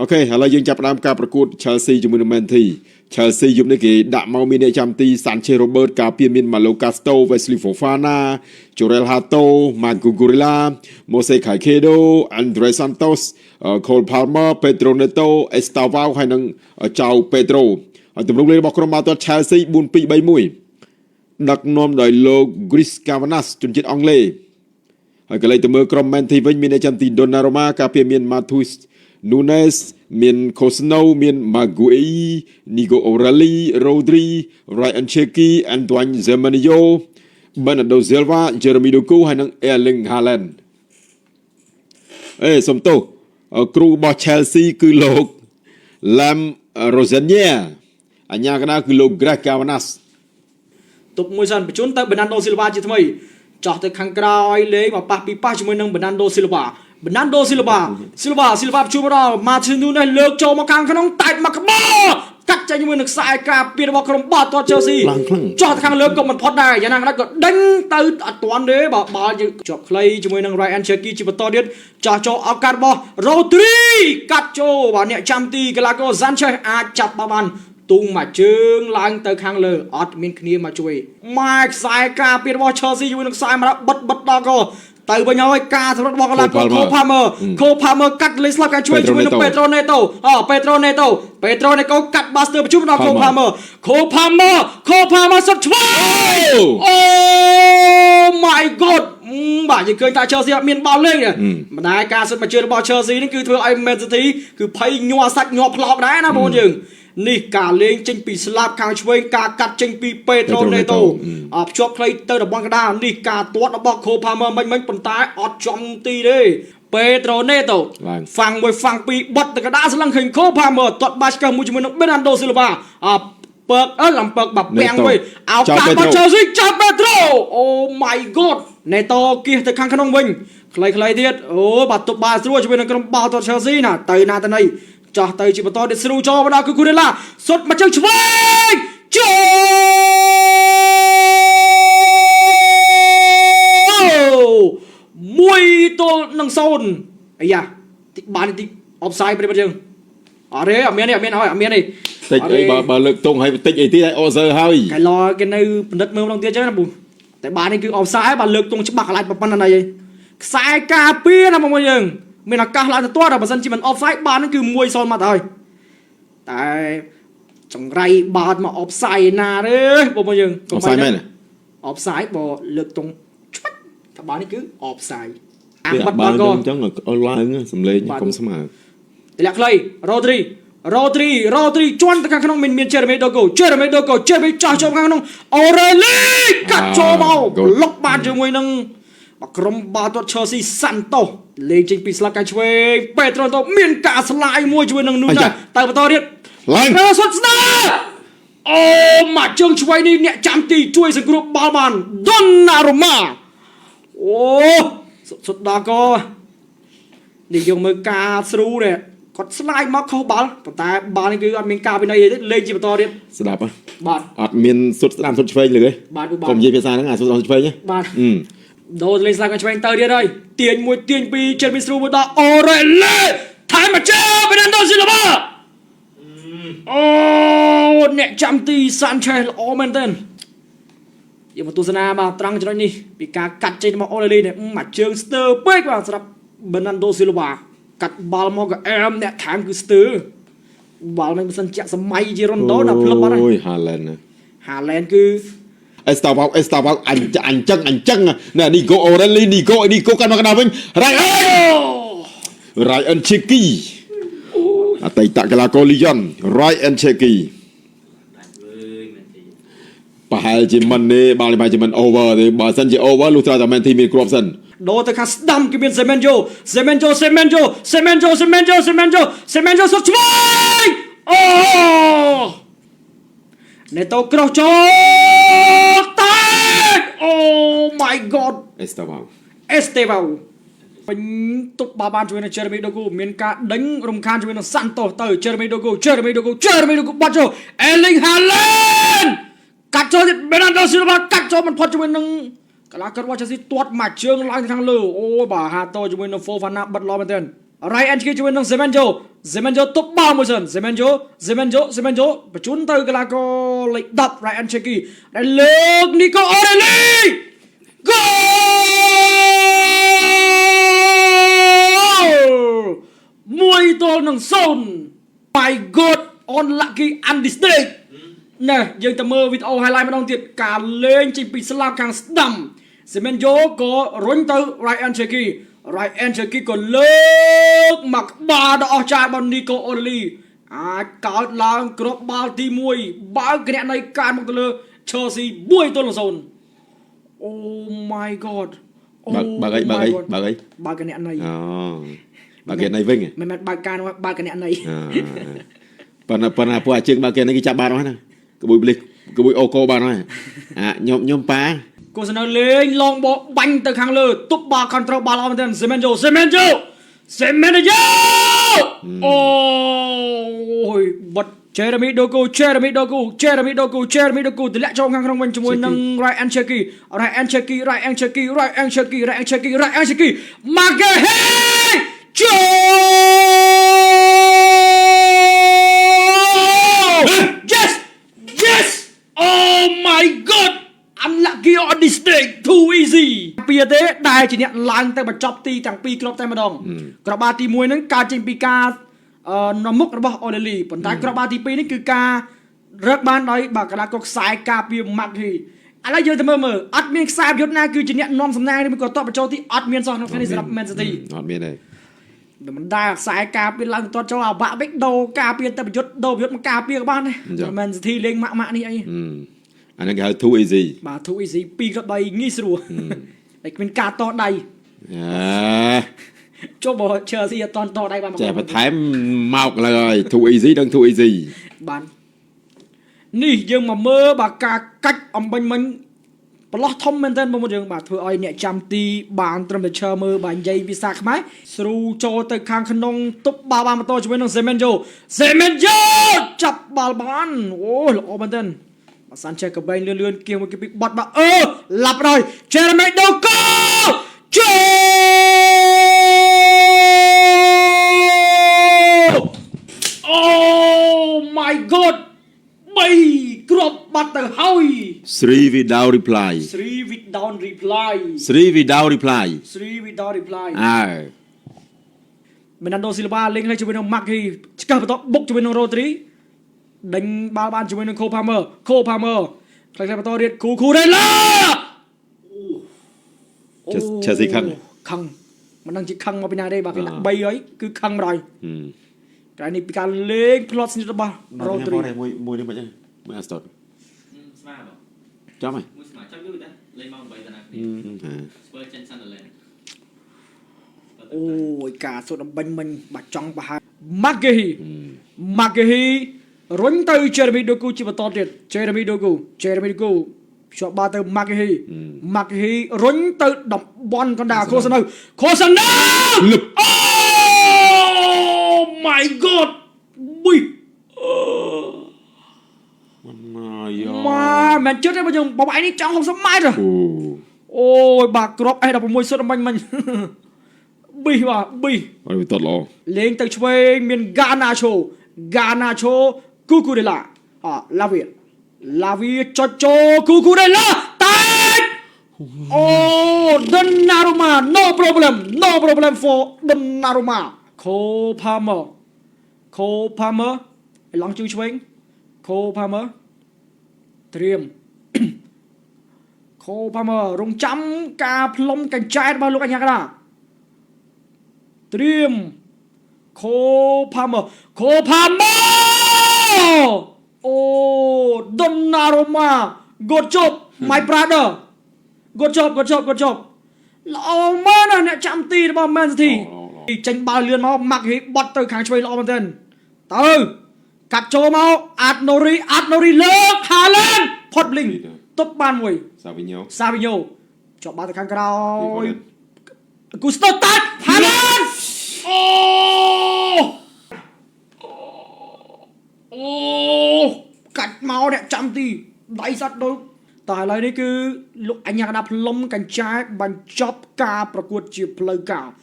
OK ឥឡូវយើងចាប់ផ្ដើមការប្រកួត Chelsea ជាមួយនឹង Man City។ Chelsea យប់នេះគេដាក់មកមានអ្នកចាំទី Sanchez Robert ការពារមាន Malo Gusto, Wesley Fofana, Jorrel Hato, Marc Cucurella, Moises Caicedo, Andre Santos, Cole Palmer, Pedro Neto, Estevao ហើយនិង João Pedro។ ហើយទម្រង់លេងរបស់ក្រុមបាល់ទាត់ Chelsea 4-2-3-1ដឹកនាំដោយលោក Chris Cavanagh ជនជាតិអង់គ្លេស។ហើយក៏លេខទៅមើលក្រុម Man City វិញមានអ្នកចាំទី Donnarumma ការពារមាន Matheus Nunes មាន Kosno មាន Maguire, Nico O'Reilly, Rodri, Rayan Cherki, Antoine Semenyo, Bernardo Silva, Jeremy Doku ហើយនិង Erling Haaland។ អេសុំទោសគ្រូរបស់ Chelsea គឺលោក Liam Rosenior អាជ្ញាកណ្ដាលគឺលោក Greg Cavanagh។ ទប់មួយសិនបញ្ជូនទៅ Bernardo Silva ជាថ្មីចោះទៅខាងក្រោយលេងមកប៉ះពីប៉ះជាមួយនឹង Bernardo Silva។ Bernardo Silva Silva Silva ជួបមកដល់ Martin Nunes លើកចូលមកខាងក្នុងតែកមកក្បាលកាត់ចេញជាមួយនឹងខ្សែការពាររបស់ក្រុមបាល់ទាត់ Chelsea។ ឡើងខ្លាំង ចោះទៅខាងលើក៏មិនផុតដែរយ៉ាងណាក៏ដោយក៏ដេញទៅអត់ទាន់ទេបើបាល់យើងជាប់ខ្លីជាមួយនឹង Rayan Cherki ជាបន្តទៀតចោះចូលឱកាសរបស់ Rodri កាត់ចូលបាទអ្នកចាំទីកីឡាករ Sanchez អាចចាប់បាល់បានទុងមួយជើងឡើងទៅខាងលើអត់មានគ្នាមកជួយម៉ែខ្សែការពាររបស់ Chelsea ជាមួយនឹងខ្សែមកបិទបិទដល់កទៅវិញហើយការសម្រុតរបស់កីឡាករ Cole Palmer។ Cole Palmer កាត់លេងស្លាប់ការជួយជាមួយនឹង Pedro Neto អូ Pedro Neto Pedro Neto កាត់ Buster បញ្ជូនដល់ Cole Palmer។ Cole Palmer Cole Palmer សុទ្ធឆ្វេងអូ my god បាទយើងឃើញថា Chelsea អត់មានបាល់លេងទេម្ដាយការសុទ្ធមកជើងរបស់ Chelsea នេះគឺធ្វើឲ្យ Man City គឺភ័យញ័រសាច់ញ័រផ្លោកដែរណាបងប្អូនយើងនេះការលេងចេញពីស្លាប់ខាងឆ្វេងការកាត់ចេញពី Pedro Neto អភ្ជាប់ខ្លីទៅតំបន់កណ្ដាលនេះការទាត់របស់ Cole Palmer មិញមិញប៉ុន្តែអត់ចំទីទេ Pedro Neto ឡើង ហ្វាំងមួយហ្វាំងពីរបត់ទៅកណ្ដាលស្លឹងឃើញ Cole Palmer ទាត់បាច់កឹះមួយជាមួយនឹង Bernardo Silva អពើកអឺឡំពើកបាពាំងវិញឱកាសរបស់ Chelsea ចាប់ Pedro Oh my god Neto គៀសទៅខាងក្នុងវិញខ្លីៗទៀតអូបាទទប់បាល់ស្រួលជាមួយនឹងក្រុមបាល់ទាត់ Chelsea ណាទៅណាទៅណីចោះទៅជាបន្តទៀតស្រួលចូលមកដល់គឺ Kurela សុតមកជើងឆ្វេងចូល1-0អាយ៉ាតិចបានតិចអបសាយប្រិយមិត្តយើងអត់ទេអត់មានទេអត់មានហើយអត់មានទេ តិចអីបើបើលើកទងឲ្យតិចអីទៀតឲ្យអូសើហើយក ែឡគេនៅពិនិត្យមើលម្ដងទៀតចឹងណាពូតែបាននេះគឺអបសាយបាទលើកទងច្បាស់កន្លែងប៉ុណ្ណាណីឯងខ្សែការពារណាបងប្អូនយើងមានឱកាសឡើងទៅទាត់បើសិនជាមិនអបសាយបាននេះគឺ1-0មកទៅហើយតែចង្រៃបាតមកអបសាយណាទេបងប្អូនយើង អបសាយមែន អបសាយបើលើកទងឆ្វាច់តែបាននេះគឺអបសាយអា ទេ បាត់ បើ បាល់ក អញ្ចឹងឲ្យឡើងសំលេងកុំស្មើ តម្លាក់ខ្លីរ៉ូត្រីរ៉ូត្រីរ៉ូត្រីជន់ទៅខាងក្នុងមានមានជេរ៉េមីដូកូជេរ៉េមីដូកូជេរ៉េមីចោះចូលខាងក្នុងអូរ៉េលីកាត់ចូលមកលុកបានជាមួយនឹងបាទក្រុមបាល់ទាត់ Chelsea សាន់តូសលេងចេញពីស្លាប់កាយឆ្វេងពេត្រូតូមានការស្លាយមួយជាមួយនឹងនូណាទៅបន្តទៀត ឡើង រសុតស្ដាអូមកជើងឆ្វេងនេះអ្នកចាំទីជួយសង្គ្រោះបាល់បានដុនណារ៉ូម៉ាអូសុតដល់កនេះយើងមើលការស្រូនេះគាត់ស្លាយមកខុសបាល់ប៉ុន្តែបាល់នេះគឺអត់មានការវិន័យទេលេងជាបន្តទៀត ស្ដាប់ បាទ អត់មានសុទ្ធស្ដាំសុទ្ធឆ្វេងលើទេ បាទបាទ កុំនិយាយភាសាហ្នឹងអាសុទ្ធស្ដាំសុទ្ធឆ្វេង បាទ អឺ ដូរលេងស្លាប់กันឆ្វេងទៅទៀតហើយទាញមួយទាញពីរចិត្តមីស្រូមួយដល់អូរ៉េលេថែមមកជើបេណាដូស៊ីឡូវ៉ាអូអ្នកចាំទីសាន់ឆេសល្អមែនទែនយើងមកទស្សនាបាទត្រង់ចំណុចនេះពីការកាត់ចេញរបស់អូរ៉េលីនេះមួយជើងស្ទើរពេកបាទសម្រាប់បេណាដូស៊ីឡូវ៉ាកាត់បាល់មកក៏អែមអ្នកថែមគឺស្ទើរបាល់មិនមិនសិនជាក់សម័យជារុនដូដល់ផ្លឹបបាត់ហើយ អូយហាឡែនណា ហាឡែនគឺ អេស្តាវ៉ៅអេស្តាវ៉ៅអញអញចឹងអញចឹងណានីកូអូរ៉េលីនីកូនីកូកាន់មកកណ្ដាលវិញរ៉ៃរ៉ៃអិនឈេគីអតីតកីឡាករលីយ៉ុនរ៉ៃអិនឈេគីប្រហែលជាមិនទេបាល់នេះប្រហែលជាមិន over ទេបើសិនជា over លុះត្រាតែមែនធីមានគ្រាប់សិន ដូរទៅខាងស្ដាំគេមានសេមេនយ៉ូសេមេនយ៉ូសេមេនយ៉ូសេមេនយ៉ូសេមេនយ៉ូសេមេនយ៉ូសេមេនយ៉ូសុតឆ្វេងអូនេតូក្រោះចូលតែអូ my god អេស្តាវ៉ៅ អេស្តេវ៉ៅពេញទុកបាល់បានជួយនឹង Jeremy Doku មានការដេញរំខានជាមួយនឹង Santos ទៅ Jeremy Doku Jeremy Doku Jeremy Doku បាត់ចូល Erling Haaland កាត់ចូលទៀត Bernardo Silva កាត់ចូលមិនផុតជាមួយនឹងកីឡាកររបស់ Chelsea ទាត់មួយជើងឡើងទៅខាងលើអូយបាទហាតូជាមួយនឹង Fofana បិទល្អមែនទែន។ Ryan ឈីជាមួយនឹង Semenyo Semenyo ទប់បាល់មួយសិន Semenyo Semenyo Semenyo បញ្ជូនទៅកីឡាករលេខ10 Ryan Cherki ដែលលើក Nico O'Reilly ហ្គោល1-0 My God on lucky and this day ណែយើងទៅមើលវីដេអូ highlight ម្ដងទៀតការលេងចេញពីស្លាបខាងស្ដាំសេមិនយ៉ូក៏រុញទៅ Ryan Cherki Ryan Cherki ក៏លើកមកក្បាលដ៏អស្ចារ្យរបស់ Nico O'Reilly អាចកើតឡើងគ្រាប់បាល់ទី1បើកគណនីការមកទៅលើ Chelsea 1-0 Oh my god. បើកបើកអីបើកអីបើកអី បើកគណនី អូបើកគេណៃវិញ មិនមែនបើកការនោះបើកគណនី ប៉ុន្តែប៉ុន្តែពួកអាជើងបើកគេនេះគេចាប់បានអស់ណាក្បួយប្លិសក្បួយអូកូបានហើយអាញោមញោមប៉ា គូសនៅលេងឡងបបាញ់ទៅខាងលើទប់បាល់ control បាល់អស់មែនទែនសេមែនយ៉ូសេមែនយ៉ូសេមែនយ៉ូអូយបត់ Jeremy Doku Jeremy Doku Jeremy Doku Jeremy Doku ទម្លាក់ចូលខាងក្នុងវិញជាមួយនឹង Ryan Cherki Ryan Cherki Ryan Cherki Ryan Cherki Ryan Cherki Ryan Cherki Magehe ចូល Yes Yes Oh my god unlucky on this day too easy ពីទេដែលជាអ្នកឡើងទៅបញ្ចប់ទីទាំងពីរគ្រាប់តែម្ដងគ្រាប់បាល់ទី1ហ្នឹងកើតចេញពីការអឺនំមុខរបស់អូឡេលីប៉ុន្តែគ្រាប់បាល់ទី2នេះគឺការរកបានដោយបាទកីឡាករខ្សែការពារម៉ាក់ហ៊ីឥឡូវយើងទៅមើលមើលអត់មានខ្សែប្រយុទ្ធណាគឺជាអ្នកនាំសំណាងឬមួយក៏តបបញ្ចូលទីអត់មានសោះក្នុងថ្ងៃនេះសម្រាប់ Man City អត់មានទេ មិនដែលខ្សែការពារឡើងទាត់ចូលអាបាក់បិចដូរការពារទៅប្រយុទ្ធដូរប្រយុទ្ធមកការពារក៏បានដែរ Man City លេងម៉ាក់ម៉ាក់នេះអី អាហ្នឹងគេហៅ too easy បាទ too easy 2ក៏3ងាយស្រួលតែគ្មានការតដៃ អា ចុះបើ Chelsea អត់តតដៃបានមក ចេះបន្ថែមមកឡើយ too easy ដឹង too easy បាននេះយើងមកមើលបាទការកាច់អំបញ្ញមិញប្រឡោះធំមែនទែនបងប្អូនយើងបាទធ្វើឲ្យអ្នកចាំទីបានត្រឹមតែឈើមើលបាទនិយាយភាសាខ្មែរស្រូចូលទៅខាងក្នុងទប់បាល់បានបន្តជាមួយនឹង Semenyo Semenyo ចាប់បាល់បានអូល្អមែនទែនបាទសាន់ឆេកបែងលឿនលឿនគៀងមួយគៀងពីរបត់បាទអឺឡាប់ដល់ Jeremy Doku ចូល Oh my god បីគ្រាប់បាត់ទៅហើយ 3 without reply 3 without reply 3 without reply 3 without reply អើ មេណាន់ដូស៊ីលវ៉ាលេងលេងជាមួយនឹងម៉ាក់ហ៊ីឆ្កឹះបន្តបុកជាមួយនឹងរ៉ូទ្រីដេញបាល់បានជាមួយនឹងខូផាមើខូផាមើខ្លះៗបន្តរៀតគូគូរេឡា Chelsea ខឹង ខឹងមិនដឹងជាខឹងមកពីណាទេបាទគេដាក់3ហើយគឺខឹងម្ដងក្រោយនេះពីការលេងផ្លត់ស្និទ្ធរបស់រ៉ូទ្រី មួយមួយនេះមិនហ្នឹងមួយអាស្តត ស្មើបង ចាំហ៎ មួយស្មើចាំយូរដែរលេងម៉ោង8តាណាស្ពើចេញ Sunderland អូយការសុទ្ធអំបញ្ញមិញបាទចង់ប្រហែលម៉ាក់ហ្គេហ៊ីម៉ាក់ហ្គេហ៊ីរុញទៅ Jeremy Doku ជាបន្តទៀត Jeremy Doku Jeremy Doku ភ្ជាប់បាល់ទៅម៉ាក់ហ្គេហ៊ីម៉ាក់ហ្គេហ៊ីរុញទៅតំបន់កណ្ដាលខូសាណៅខូសាណៅ លឹប អូ my god ប៊ុយ មកយោ ម៉ាមិនចិត្តទេបើយើងបបឯងនេះចង់60ម៉ែត្រ អូ អូយបាទក្រប S16 សុទ្ធអំបញ្ញមិញ ប៊ីបាទប៊ី អត់វាតតល្អ លេងទៅឆ្វេងមានហ្គាណាឆូហ្គាណាឆូគូគូរេឡាអឡាវីឡាវីចុចចូលគូគូរេឡាតែកអូដុនណារូម៉ា no problem no problem for ដុនណារូម៉ាខូផាមើខូផាមើឡងជើងឆ្វេងខូផាមើត្រៀម ខូផាមើរងចាំការផ្លុំកញ្ចែរបស់លោកអញ្ញាកដាត្រៀម ខូផាមើខូផាមើអូដុនណារូម៉ា good job my brother good job good job good job ល្អមែនណាស់អ្នកចាំទីរបស់ Man City ចេញបាល់លឿនមកម៉ាក់ហ៊ីបត់ទៅខាងឆ្វេងល្អមែនទែនទៅកាត់ចូលមកអាតណូរីអាតណូរីលើកហាឡែនផុតលីងទប់បានមួយ សាវីញ៉ូ សាវីញ៉ូជាប់បាល់ទៅខាងក្រោយ គូស្តូតាត់ហាឡែនអូអូកាច់មកអ្នកចាំទីដៃសត្វដូចតោះឥឡូវនេះគឺលោកអញ្ញាកណ្ដាលផ្លុំកញ្ចែបញ្ចប់ការប្រកួតជាផ្លូវការ។